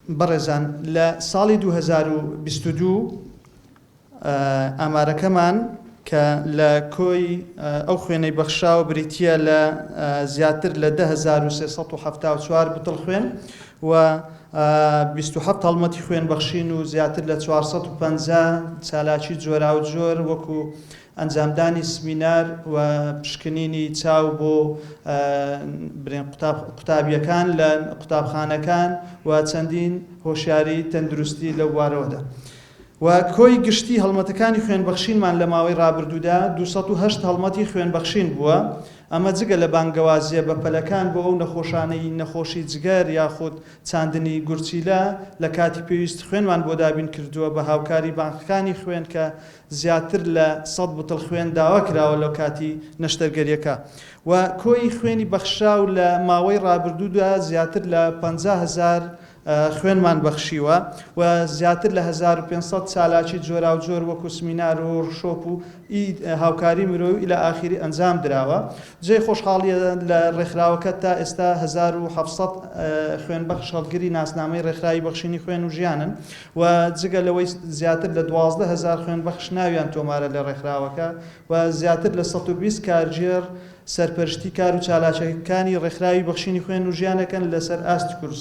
بەڕێزان لە ساڵی 2022 ئامارەکەمان کە لە کۆی ئەو خوێنەی بەخشراوە بریتییە لە زیاتر لە 10374 بتڵ خوێن و 27 هەڵمەتی خوێن بەخشین و زیاتر لە 450 چالاکی جۆراوجۆر وەکو ئەنجامدانی سمینار و پشکنینی چاو بۆ برێن قوتابیەکان لە قوتابخانەکان و چەندین هۆشیاری تەندروستی لەو بوارەوەدا. و کۆی گشتی هەڵمەتەکانی خوێنبەخشینمان لە ماوەی ڕابردوودا 208 هەڵمەتی خوێنبەخشین بووە، ئەمە جگە لە بانگەوازییە بەپەلەکان بۆ ئەو نەخۆشانەی نەخۆشی جگەر یاخود چاندنی گورچیلە لە کاتی پێویست خوێنمان بۆ دابین کردووە بە هاوکاری بانقەکانی خوێن کە زیاتر لە 100 بتڵ خوێن داوا کراوە لە کاتی نەشتەرگەریەکە و کۆی خوێنی بەخشراو لە ماوەی ڕابردوودا زیاتر لە 50 هەزار خوێنمان بەخشیوە و زیاتر لە 1500 چالاکی جۆراوجۆر وەکو سمینار و وۆرکشۆپ و ئی هاوکاری مرۆیی و ئیلا ئاخیری ئەنجام دراوە. جێی خۆشحاڵیە لە ڕێکخراوەکە تا ئێستا 1700 خوێنبەخش هەڵگری ناسنامەی ڕێکخراوی بەخشینی خوێن و ژیانن و جگە لەوەی زیاتر لە 12 هەزار خوێنبەخش ناویان تۆمارە لە ڕێکخراوەکە و زیاتر لە 120 کارگێڕ سەرپەرشتی کار و چالاکیەکانی ڕێکخراوی بەخشینی خوێن و ژیانەکەن لەسەر ئاستی کوردستان.